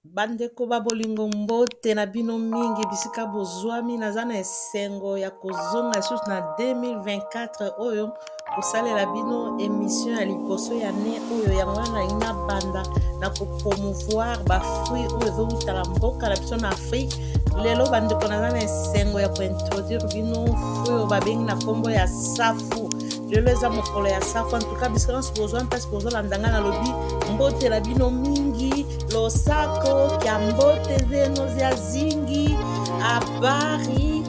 Bandeko ba bolingo, mbote na bino mingi bisika bozwami. Naza na esengo ya kozonga lisusu na 2024 oyo kosalela bino emission ya liboso ya ne oyo. Yango wana nalingi nabanda na kopromouvoir bafruit oyo ezowuta na mboka na biso na Afrique. Lelo bandeko, naza na esengo ya kointroduire bino fruit oyo babengi na nkombo ya safu. Lelo eza mokolo ya safu. Antuka bisika nyonso bozwa mpasi bozolanda ngai, nalobi mbote na bino mingi, losako kya mbote zeno zya zingi abari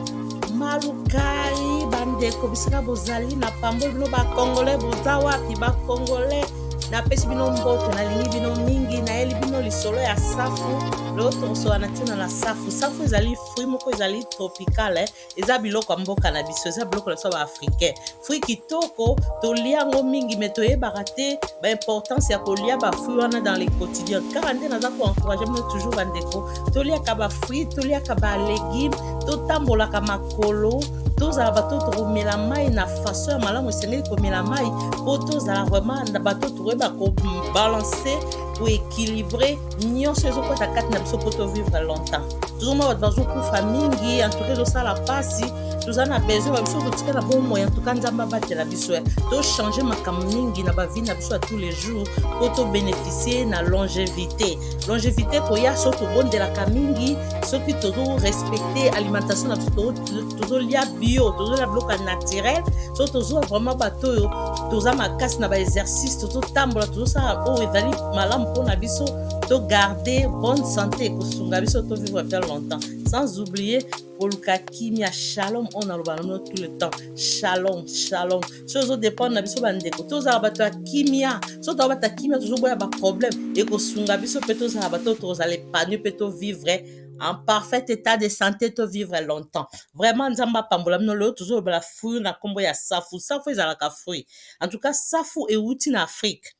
malukai. Bandeko bisika bozali, na pamboli bino. Bacongolais boza wapi? Bacongolais, napesi bino mbote, nalingi bino mingi. Nayeli bino lisolo ya safu. Lelo tokosola na ntina na safu. Safu ezali fruit moko ezali tropicale, eza biloko ya mboka na biso, eza biloko na biso ya baafricain. Fruit kitoko, tolia yango mingi, me toyebaka te baimportance ya kolia bafruit wana dans le quotidien. Kaka nde naza koencourage bino toujours, bandeko, toliaka bafruit, toliaka balégume, totambolaka makolo, tozala bato tokomela mai na façon ya malamu. Esengeli komela mai mpo tozala vraiment na bato tokoyeba kobalance, koéquilibre nyonso ezokɔta kati na biso mpo tovivre longtemps. Tozomona bato bazokufa mingi, antuka ezosala mpasi. Toza na besoin ba biso totika na bomoi. Antuka Nzambe abatela biso, tochange makambo mingi na bavie na biso ya tous les jours mpo tobénéficie na longévité. Longévité koya soki tobondelaka mingi, soki tozorespecte alimentation na biso, tozolia bio, tozolia biloko ya naturel, soki tozwa vraiment bato oyo toza makasi na baexercice, tozotambola, tozosala oyo ezali malamu mpona biso, togarde bonne santé, ekosunga biso tovivre bien longtemps. Sans oublier koluka kimia, shalom oyo naloba na bino tout le temps, shalom, shalom. So ezodépendre na biso bandeko, tozala bato ya kimia. So toza bato ya kimia, tozoboya baproblème, ekosunga biso mpe tozala bato tozala épanoui mpe tovivre en parfait état de santé, to vivre longtemps. Vraiment Nzambe apambola bino. Lelo tozolobela fruit na nkombo ya safu. Safu ezalaka fruit. En tout cas safu ewuti na Afrique.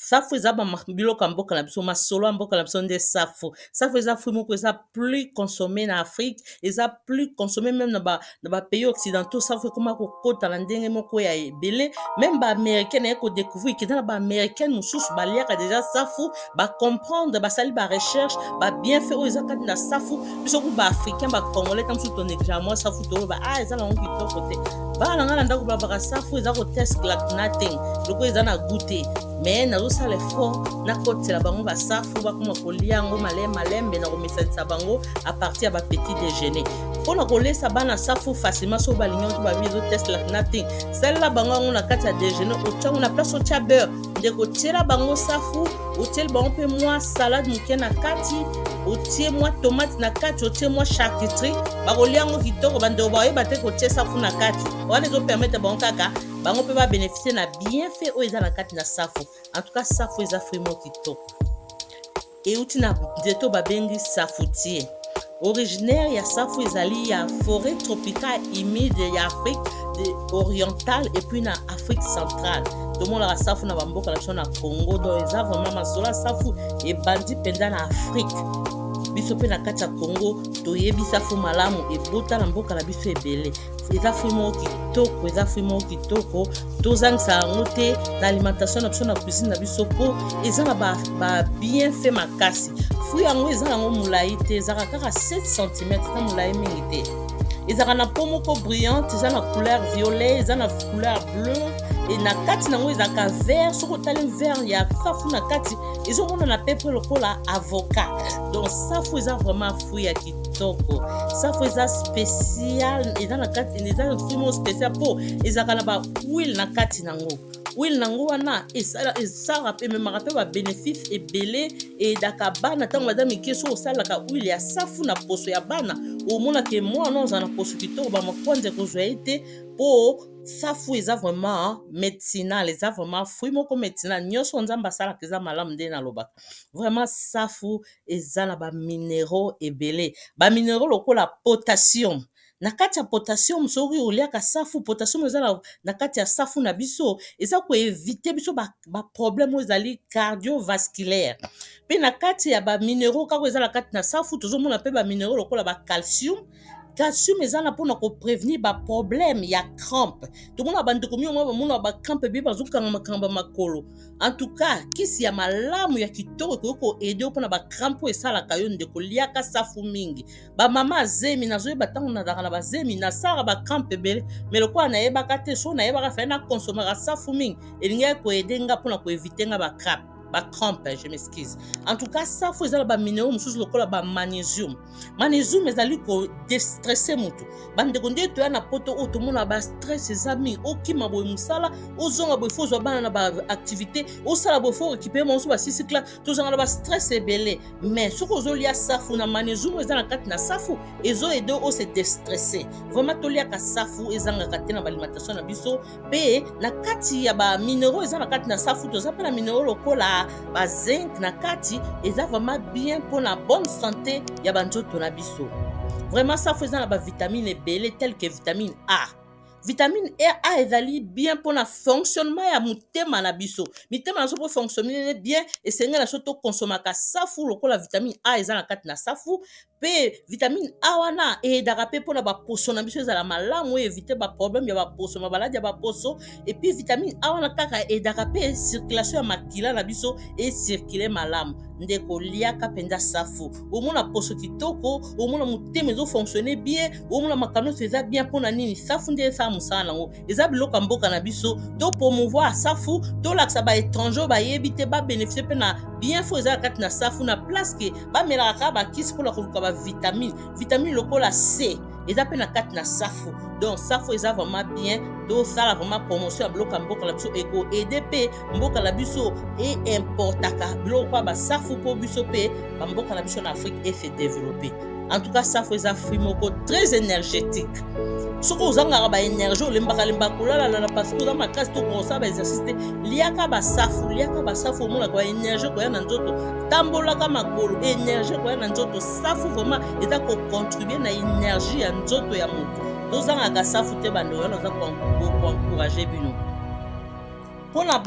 Safu eza biloko ya mboka na biso, masolo ya mboka na biso nde safu. Safu eza fruit moko eza plus consommé na Afrique, eza plus consommé même na bapays occidentaux. Safu ekoma kokota na ndenge moko ya ebele. Même baaméricain naye kodécouvrir keza na baaméricaine mosusu baliaka déjà safu, bacomprendre, basali barecherche babienfait oyo eza kati na safu. Biso ku baafricain, bacongolais, ta mosusu tonéglige mwa safu, toloba: "Ah, eza nango kitoko te." Bana na ngai na ndako balobaka safu eza kotaste like nothing, lokola eza na goût te. Mais nazosala effort, nakotela bango basafu, bakoma kolia yango malembe malembe, na komesanisa bango à partir ya bapetit déjeuner. Mpona kolesa bana safu facilement, soki balingi yango, babi ezotaste like nothing, salela bango yango na kati ya déjeuner. Otia yango na place otia beurre, ndeko, otiela bango safu, otieli bango mpe mwa salade moke na kati, otie mwa tomate na kati, otie mwa charcuterie, bakolia yango kitoko. Bandeko bakoyeba te kotie safu na kati wana. Ezopermettre bango kaka bango mpe babénéficie na bienfait oyo eza na kati na safu. En tout cas safu eza fruit moko kitoko, euti na nzete oyo babengi safoutier. Originaire ya safu ezali ya forêt tropicale humide ya Afrique orientale et puis na Afrique centrale. Tomonaka safu na bamboka na biso na Congo. Donc eza vraiment masolo ya safu ebandi mpenza na Afrique. Biso mpe na kati ya Congo toyebi safu malamu, ebota na mboka na biso ebele. Eza fruit moko kitoko, eza fruit moko kitoko. Tozangisa yango te na alimentation na biso, na cuisine na biso, mpo eza na babienfait makasi. Fruit yango eza yango molai te, ezalaka kaka 7 cm, eza molai mingi te. Ezalaka na peau moko brillante, eza na couleur violet, eza na couleur bleu, e na kati nango ezalaka vert. Soki otali vert ya safu na kati, ezomonana pepe lokola avocat. Donc safu eza vraiment fruit ya kitoko. Safu eza spécial, eza na kati, eza fruit moko spécial mpo ezalaka na bahuile na kati nango. Huile nango wana esalaka, ememaka mpe babénéfice ebele, eyedaka bana ntango baza mike. Soki osalaka huile ya safu na poso ya bana, omonaka mwana ozala na poso kitoko, bamakwanza ekozwa ye te, mpo safu eza vraiment médicinal, eza vraiment fruit moko médicinal. Nyonso Nzambe asalaka eza malamu, nde nalobaka. Vraiment safu eza na baminéraux ebele, baminéraux lokola potassium. Na kati ya potassium, soki oliaka safu, potassium eza na kati ya safu na biso, eza koéviter biso baproblème oyo ezali cardiovasculaire. Mpe na kati ya baminéraux kaka eza na kati na safu, tozomona mpe baminéraux lokola bacalcium. Calcium eza na mpona koprevenir baproblème ya crampe. Tomona bandeko mingi yango bamona bacrampe ebele, bazokanga makambo ya makolo. En tout cas, kisi ya malamu ya kitoko ekoki koaide yo mpona bacrampe oyo esalaka yo, ndeko, liaka safu mingi. Bamama azemi, nazoyeba ntango nazalaka na bazemi, nasalaka bacrampe ebele, mais lokola nayebaka te, so nayebaka fai nakonsomaka safu mingi, elingaki koaider nga mpona koéviter nga bacrampe, je m'excuse. En tout cas, safu eza na baminéraux mosusu lokola bamagnésium. Magnésium ezali kodéstresser motu. Bandeko, nde toya na Poto oyo, tomona bastress eza mingi. Okima boye mosala, ozonga boye, faut ozwa bana na baactivité, osala boye, faut récupérer bango so basisi classe, tozanga na bastress ebele. Mais soki ozolia safu na magnésium eza na kati na safu, ezoaider ose déstresser. Vraiment, toliaka safu, ezangaka te na baalimentation na biso. Mpe na kati ya baminéraux eza na kati na safu, toza mpe na minéraux lokola bazinc na kati. Eza vraiment bien mpona bonne santé ya banzoto na biso. Vraiment, safu eza na bavitamine ebele, tel que vitamine A. Vitamine A ezali bien mpona fonctionnement ya motema na biso. Mitema na biso mpo fonctionne bien, esengeli na biso tokonsomaka safu. Lokola vitamine A eza na kati na safu, mpe vitamine A wana eaidaka mpe mpona baposo na biso ezala malamu, éviter baproblème ya baposo, mabaladi ya baposo. Et puis vitamine A wana kaka eaidaka mpe circulation ya makila na biso ecircule malamu. Ndeko, liaka mpenza safu, omona poso kitoko, omona motema ezofonctionne bien, omona makambo nyonso eza bien. Mpona nini? Safu nde esala mosala nango. Eza biloko ya mboka na biso. Topromouvoir safu, tolakisa baétranger bayebi te, babénéficie mpe na bienfait eza na kati na safu, na place ke bamelaka kaka bakisi mpona koluka bavitamine. Vitamine lokola C eza mpe na kati na safu. Donc safu eza vraiment bien. Tosala vraiment promotion ya biloko ya mboka na biso, ekoaider mpe mboka na biso eimportaka biloko kwa basafu, mpo biso mpe bamboka na biso na Afrique ese développer. En tout cas, safu eza fruit moko très énergétique. Soki ozangaka baénergie, olembaka lembaka kolalalala parce que oza makasi to kosala baexercice te, liaka basafu, liaka basafu, omonaka baénergie koya na nzoto. Tambolaka makolo, énergie koya na nzoto. Safu vraiment eza kocontribuer na énergie ya nzoto ya moto. Tozangaka safu te, bandeko. Wana oza koencourager bino mpona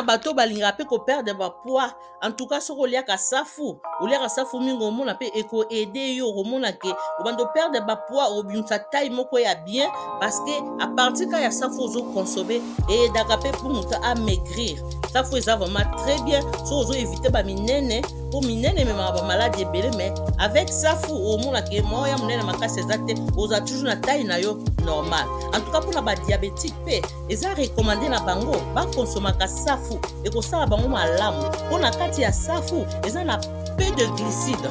bato balingaka mpe koperdre bapoids. En tout cas, soki oliaka safu, oliaka safu mingi, omona mpe ekoaider yo. Okomona ke obanda operdre bapoids, obimisa taille moko ya bien, parce que à partir ka ya safu ozoconsommer, eaidaka mpe mpo moto amaigrir. Safu eza vraiment très bien soki ozoéviter baminene, mpo minene ememaka bamaladi ebele. Mais avec safu, omona ke mwa ya monene makasi eza te, ozala toujours na taille na yo normal. En tout cas, mpona badiabétique mpe eza recommandé na bango bakonsomaka safu, ekosala bango malamu, mpo na kati ya safu eza na peu de glucide.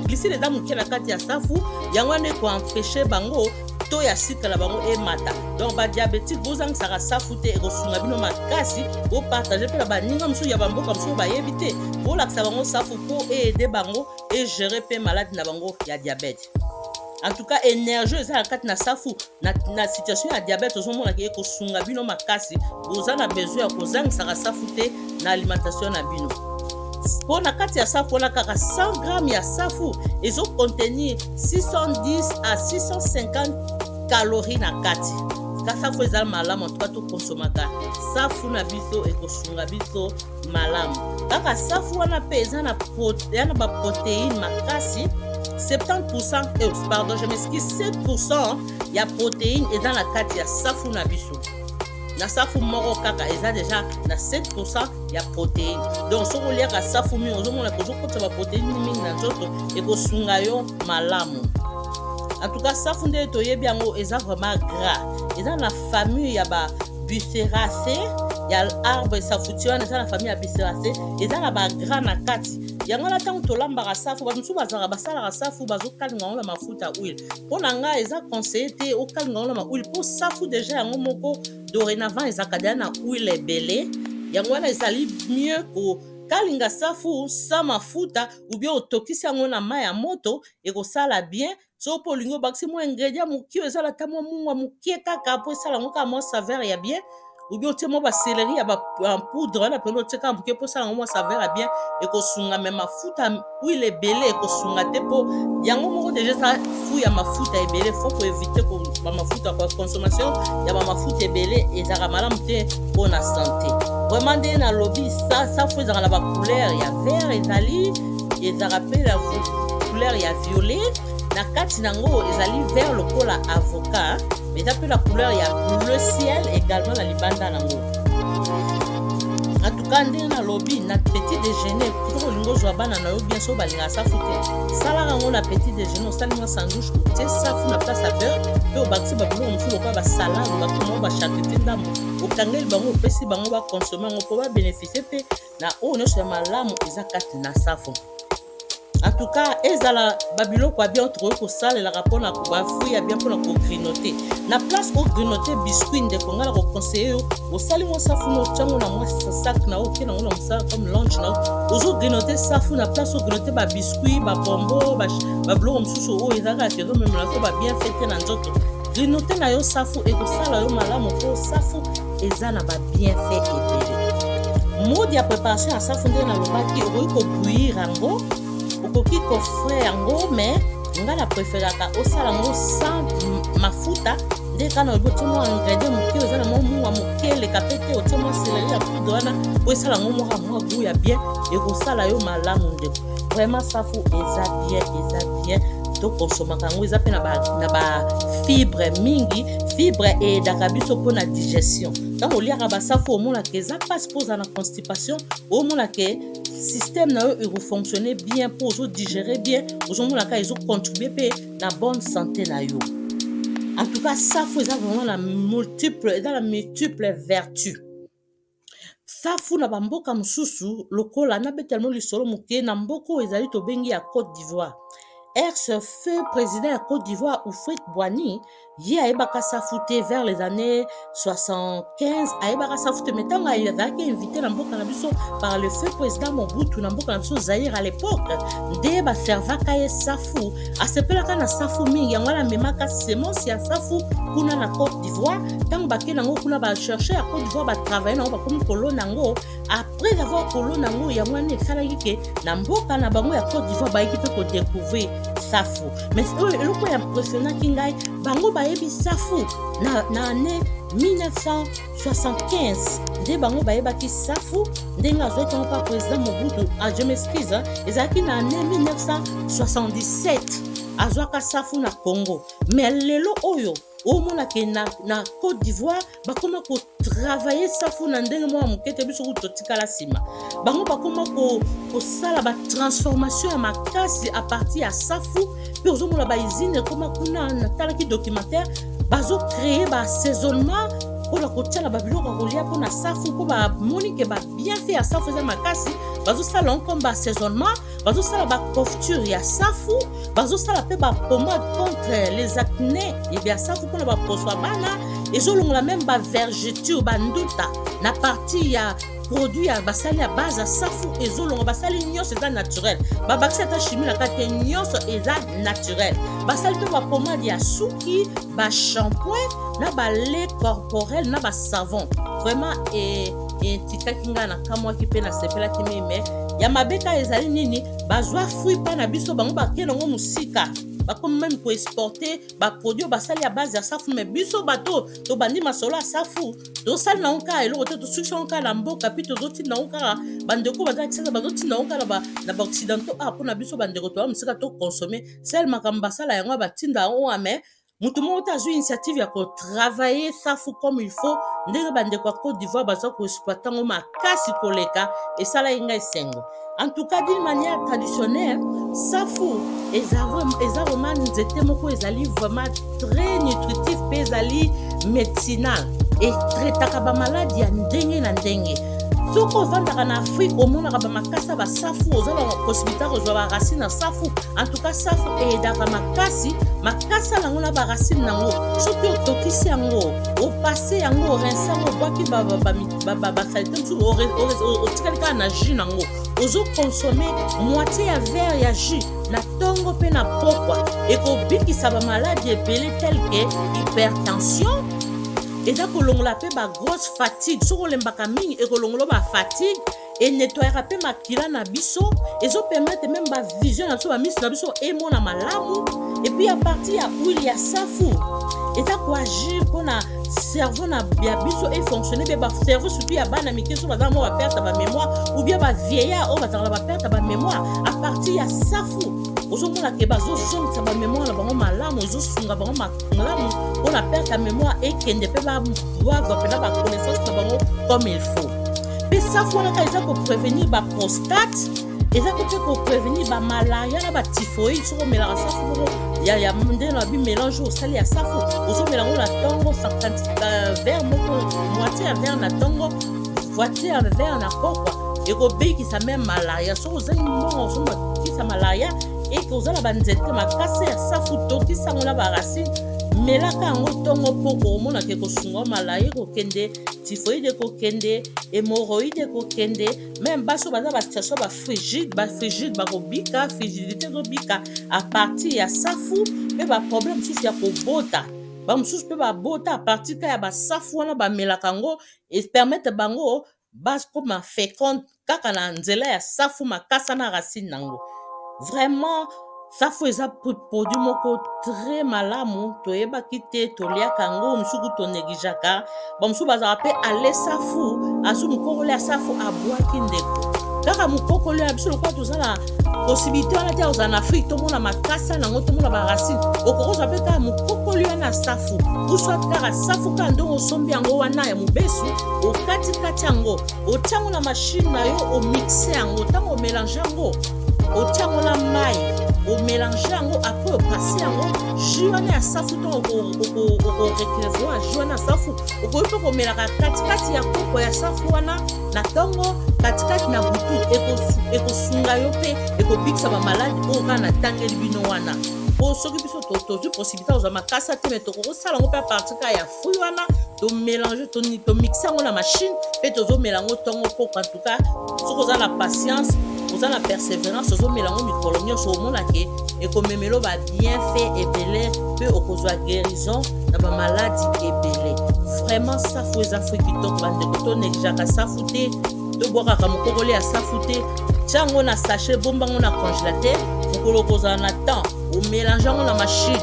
Glucide eza moke na kati ya safu, yango wana ekoempêcher bango to ya sucre na bango emata. Donc badiabétique, bozangisaka safu te, ekosunga bino makasi. Bopartager mpe na baninga mosusu ya bamboka mosusu bayebi te, bolakisa bango safu mpo eaider bango egérer mpe maladi na bango ya diabète. En tout cas, énergie eza na kati na safu, na situation ya diabète, ozomonaka ekosunga bino makasi. Boza na besoin ya kozangisaka safu te na alimentation na bino, mpo na kati ya safu wana kaka, 100 gramme ya safu ezocontenir 610 à 650 calorie na kati ka safu. Eza malamu antuka, tokonsomaka safu na biso, ekosunga biso malamu. Kaka safu wana mpe eza na baprotéine makasi, 70%, pardon, je m'excuse, 7% ya protéine eza na kati ya safu na biso. Na safu moko kaka eza deja na 7% ya protéine. Donc soki oliaka safu mingi, ozomona kozokotisa baprotéine mingi na nzoto, ekosunga yo malamu. En tout cas, safu nde toyebi yango, eza vraiment gras. Eza na famille ya ba Buxaceae, ya arbre safoutier wana. Eza na famille ya Buxaceae, eza na bagras na kati. Yango wana, ntango tolambaka safu, bato mosusu bazalaka basalaka safu, bazokalinga yango na mafuta, huile. Mpo na ngai, eza conseillé te okalinga yango na mahuile, mpo safu deja yango moko dorénavant ezalaka deja na huile ebele. Yango wana ezali mieux kokalinga safu sans mafuta, ou bien otokisi yango na mai ya moto, ekosala bien. Soki mpo olingi, obakisi mwa ingrédient moke, ezala ata mwa mungwa moke kaka, mpo esala yango kaka mwa saveur ya bien, ou bien otie mwa bacéleri ya bapoudre wana pene, otie kaka moke mpo osala yango mwa saveur ya bien, ekosunga. Mais mafuta, huile ebele ekosunga te, mpo yango moko deja eza fu ya mafuta ebele. Faut koéviter bamafuta. Consommation ya bamafuta ebele ezalaka malamu te mpona santé. Vraiment, nde nalobi, safu ezalaka na bacouleur ya vert, ezali ezalaka mpe na couleur ya violet, na kati nango ezali vert lokola avocat, mais eza mpe na couleur ya bleu ciel également na libanda nango. En tout cas, ndenge nalobi, na petit déjeuner, soki olingi ozwa bana na yo bien, soki balingaka safu te, salaka yango na petit déjeuner. Osali mwa sandwich, otie safu na place ya beurre, mpe obakisi babiloko mosusu lokola basalade, obakisi mwa bacharcuterie ndambo, okangeli bango, opesi bango baconsommer yango mpo babénéficie mpe na oyo nyonso ya malamu eza kati na safu. En tout cas, ezala babiloko ya bien tokoki kosalelaka mpona bafruit ya bien mpona kogrignoter. Na place ogrignoter biscuit, ndeko, ngai na koconseiller yo, osali mwa safu na otiango na mwa sac na yo, oke nango na mosala comme lunch na yo, ozogrignoter safu na place ogrignoter babiscuit, babonbon, babiloko mosusu oyo ezalaka ke ezomemela so babienfait te na nzoto. Grignoter na yo safu, ekosala yo malamu, mpo safu eza na babienfait ebele. Mode ya préparation ya safu, ndenge nalobaki, okoki kobouillir yango, okoki kofrire yango, mais ngai na préféraka osala yango sans mafuta. Nde kaka na olobi, otie mwa ingrédient moke, eza na mwa mungwa moke, eleka pe te, otie mwa céleri ya poudre wana po esala yango mwa mwa goût ya bien, ekosala yo malamu, ndeko. Vraiment, safu eza bien, eza bien, tokonsomaka yango. Eza mpe na bafibre mingi. Fibre eaidaka biso mpona digestion. Ntango oliaka basafu, omonaka eza mpasi mpo ozala na constipation, omonaka système na yo ekofonctionne bien mpo ozodigérer bien, ozomonaka ezocontribue mpe na bonne santé na yo. En tout cas, safu eza vraiment na multiple, eza na multiple vertu, safu. Na bamboka mosusu, lokola nabetela lisolo moke, na mboka oyo ezali tobengi ya Côte d'Ivoire, ex feu président ya Côte d'Ivoire Houphouët Boigny, ye ayebaka safu te. Vers les années 75, ayebaka safu te, mais ntango azalaki invité na mboka na biso par le feu président Mobutu, na mboka na biso Zaire à l'époque, nde baservaka ye safu, asepelaka na safu mingi. Yango wana amemaka semence ya safu kuna na Côte d'Ivoire. Ntango bakei nango kuna, bachercheur ya Côte d'Ivoire batravaille nango, bakomi kolona yango. Après avoir kolona yango, yango wana esalaki ke na mboka na bango ya Côte d'Ivoire bayaki mpe kodécouvrir safu. Mais oyo eloko ya impressionnaki ngai, bango bayebi safu na année 1975 nde bango bayebaki safu, ndenge azwaki yango pa président Mobutu. Ah, je m'excuse, ezalaki na année 1977 azwaka safu na Congo. Mais lelo oyo, omonake na Côte d'Ivoire bakóma kotravailler safu na ndenge moko ya moke te. Biso kutu totikala nsima. Bango bakóma kosala batransformation ya makasi à partir ya safu, mpe ozomona bausine ekóma kuna. Natalaki documentaire, bazocréer baassaisonnement mpona kotia na babiloko ya kolia mpona safu, mpo bamoni ke babienfait ya safu eza makasi. Bazosala yango comme baassaisonnement, bazosala baconfiture ya safu, bazosala mpe bapomade contre les acné ya safu mpona baposo ya bana, ezolongola même bavergeture, banduta na partie ya produit ya basali ya base ya safu. Ezolonga, basali nyonso eza naturel, babakisi ata chimie na kati te, nyonso eza naturel. Basali mpe bapomade ya suki, bashampoing na balait corporel na basavon. Vraiment, etikaki ngai nakamwaki mpe nasepelaki mingi. Mais ya mabe kaka ezali nini? Bazwa fruit mpa na biso, bango bakende yango mosika, bakomi même koexporter baproduit oyo basali ya base ya safu. Mais biso bato tobandi masolo ya safu, tosali nango kaka eloko te, tosukisi yango kaka na mboka, mpe tozotinda yango kaka bandeko baza Kisasa, bazotinda yango kaka na baoccidentaux. A mpona biso bandeko toya mosika, toconsommer sel makambo basala yango, batinda yango, mais moto moko te azwi initiative ya kotravailler safu comme il faut, ndenge bandeko ya Côte d'Ivoire baza koexploiter yango makasi koleka. Esalaki ngai esengo. En tout cas, d'une manière traditionnelle, safu eza vraiment nzete moko ezali vraiment très nutritif, mpe ezali médicinal, etraitaka bamaladi ya ndenge na ndenge. Soki ovandaka na Afrique, omonaka bamakasa basafu, oza na possibilité kozwa baracine ya safu. En tout cas, safu eaidaka makasi. Makasa nango na baracine nango, soki otokisi yango, opase yango, orincer yango, obwaki basaleté mosusu, otikali kaka na jus nango, ozoconsommer moitié ya verre ya jus na ntongo mpe na pokwa, ekobikisa bamaladi ebele tel ke hypertension. Eza kolongola mpe bagrosse fatigue. Soki olembaka mingi, ekolongola bafatigue, enettoyaka mpe makila na biso, ezopermettre même bavision na biso, bamiso na biso emona malamu. Et puis, à partir ya huile ya safu, eza koagir mpona cerveau na ya biso efonctionne mpe bacerveau, surtout ya bana mike, so baza mwa baperte ya bamémoire, ou bien bavieillard oyo bazalaka na baperte ya bamémoire. À partir ya safu, Ozomona ke bazozongisa bamémoire na bango malamu, ezosunga bango malamu mpona perte ya mémoire ekende mpe bazwa mpena baconnaissance na bango comme il faut. Mpe safu wana kaka eza koprévenir baprostate, eza ko mpe koprévenir bamalaria na batyphoïde. Soki omelaka safu moko ya nde na bi mélange osali ya safu, ozomela yango na ntongo, verre moko, moitié ya verre na ntongo, moitié ya verre na pokwa, ekobikisa même malaria. Soki ozangi mbongo ozobikisa malaria, eke oza na banzete makasi ya safu, tokisa yango na baracine, melaka yango ntongo poko, omonaka ekosunga malaria ekokende, typhoïde ekokende, hémorroïde ekokende. Même basi oyo baza basituation bafrigide, bafrigide bakobika, frigidité ezobika à partir ya safu. Mpe baproblème mosusu ya kobota, bamosusu mpe babota à partir ka ya basafu wana bamelaka yango, epermettre bango bakoma féconde kaka na nzela ya safu makasa na racine nango. Vraiment, safu eza produit moko très malamu. Toyebaki te, toliaka yango, mosuku tonégligeaka. Bamosusu bazalaka mpe ale safu, azwi mokokoli ya safu, abwaki. Ndeko, kaka mokokoli ya biso, lokola toza na possibilité wana te ya kozala na Afrique, tomona makasa nango, tomona baracine, okokozwa mpe kaka mokokoli wana ya safu, uswa kaka safu kaka ndongo osombi yango wana ya mobesu, okatikati yango, otia yango na machine na yo, omixe yango. Ntango omélange yango, otia yango na mai, omélange yango, après opase yango jus wana ya safu. Ntango okorekevoir jus wana ya safu, okoki mpe komelaka katikati ya koko ya safu wana na ntongo, katikati na butu. Ekosunga yo mpe ekobikisa bamaladi oyo kaka natangeli bino wana. Po soki biso tozwi possibilité kozwa makasa te, me tokokosala yango mpe à partir kaka ya fruit wana, tomélange, tomixe yango na machine mpe tozomela yango ntongo poko. En tout cas, soki oza na patience, oza na persévérance, ozomela yango mikolo nyonso, omona ke ekomemelo babienfait ebele mpe okozwa guérison na bamaladi ebele. Vraiment, safu eza fruit kitoko. Bandeko, tonégligeaka safu te, tobwakaka mokokoli ya safu te. Tia yango na sachet, bomba yango na congélateur. Mokolo kozala na temps, omélange yango na machine,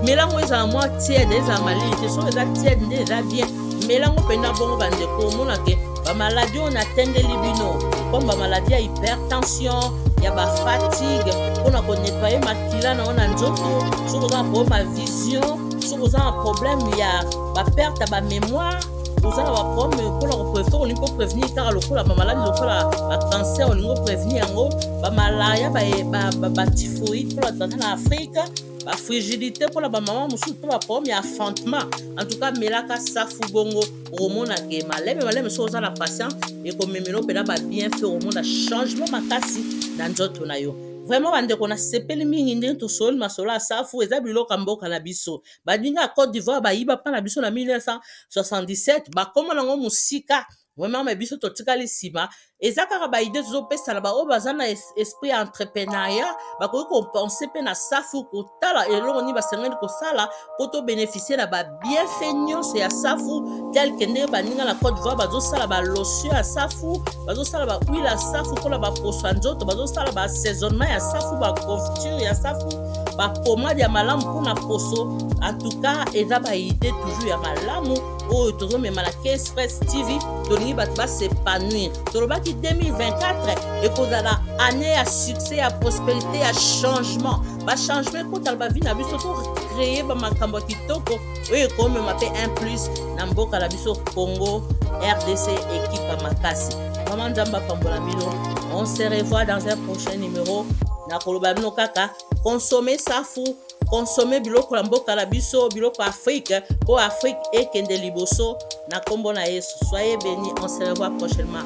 mela yango. Ezala mwa tiède, ezala malili te. Soki eza tiède nde eza bien, mela yango mpenza bongo. Bandeko, omonake bamaladi oyo natendeli bino, comme bamaladi ya hypertension, ya bafatigue, mpona konettoyer makila na yo na nzoto, soki oza na problème ya vision, soki oza na problème ya baperte ya bamémoire, oza na baproblème mpona koprévenir, olingi koprévenir kaka lokola bamaladi lokola bacancer, olingi koprévenir yango, bamalaria, batyphoïde mpona bato baza na Afrique, bafrigidité mpona bamama mosusu mpe baproblème ya enfantement. En tout cas, melaka safu bongo, okomona ke maleme maleme, soki oza na patient, ekomemela mpena babienfait, okomona changement makasi na nzoto na yo. Vraiment, bandeko, nasepeli mingi ndenge tosoli masolo ya safu. Eza biloko ya mboka na biso. Baninga ya Côte d'Ivoire bayiba mpa na biso na 1977, bakóma nango mosika vraiment, me biso totikali nsima. Eza kaka baidée tozopesana. Baoyo baza na esprit ya entrepreneuriat bakoki kopenser mpe na safu, kotala eloko nini basengeli kosala mpo tobénéficie na babienfait nyonso ya safu, tel ke ndenge baninga na Côte d'Ivoire bazosala balotion ya safu, bazosala bahuile ya safu mpona baposo ya nzoto, bazosala baassaisonnement ya safu, baconfiture ya safu, bapomade ya malamu mpona poso. En tout cas, eza baidée toujours ya malamu oyo tozomema na Express TV. Tolingi bato bas'épanouir. Tolobaki 2024 ekozala année ya succès, ya prospérité, ya changement. Bachangement ekotala bavie na biso, tocréer bamakambo ya kitoko oyo ekomema mpe un plus na mboka na biso Congo RDC, équipe ya makasi. Vraiment, Nzambe apambola bino. On se revoit dans un prochain numéro. Nakoloba bino kaka consommer safu, consommer biloko ya mboka na biso, biloko ya Afrique, mpo Afrique ekende liboso na nkombo na Yesu. Soyez bénis, on se revoit prochainement.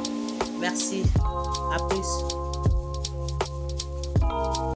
Merci, à plus.